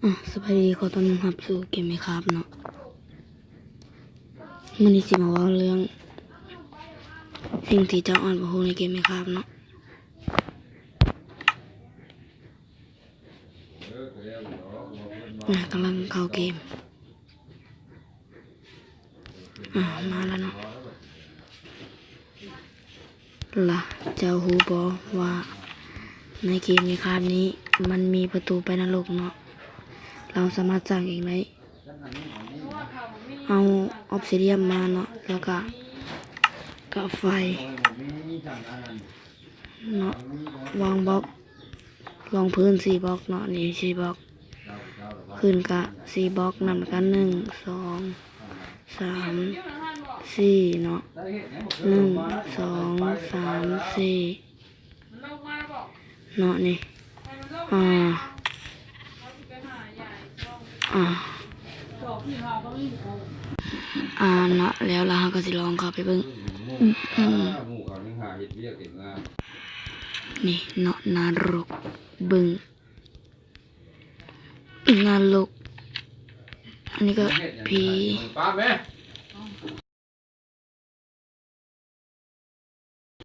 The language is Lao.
ອ່ະ ສະບາຍດີ ຂໍຕ້ອນຮັບສູ່ເກມ Minecraft ເນາະ. ມື້ນີ້ຊິມາເວົ້າເລື່ອງສິ່ງທີ່ເຈົ້າອາດບໍ່ຮູ້ໃນເກມ Minecraft ເນາະ. ອ່ະ ກຳລັງເຂົ້າເກມ. ອ່າ ມາແລ້ວເນາະ. ລະເຈົ້າຮູ້ບໍ່ວ່າໃນເກມ Minecraft ນີ້ ມັນມີປະຕູໄປນະລົກເນາະ? ເຮົາສາມາດສ້າງເອງໄດ້. ເອົາ Obsidian ມາເນາະ ແລ້ວກະ ກະໄຟ ເນາະ ວາງບລັອກ ລອງພື້ນສີ່ບລັອກເນາະ ນີ້ສີ່ບລັອກ ຂຶ້ນກະສີ່ບລັອກນຳກັນ ໜຶ່ງ ສອງ ສາມ ສີ່ເນາະ ໜຶ່ງ ສອງ ສາມ ສີ່ເນາະ ນີ້ ອ່າ ອ່າ ອ່າ ເນາະ ແລ້ວລະເຮົາກະຊິລອງເຂົ້າໄປເບິ່ງ ອືມ ນີ້ເນາະ ນະລົກ ເບິ່ງ ນະລົກ ອັນນີ້ກະຜີ ປາບແມະ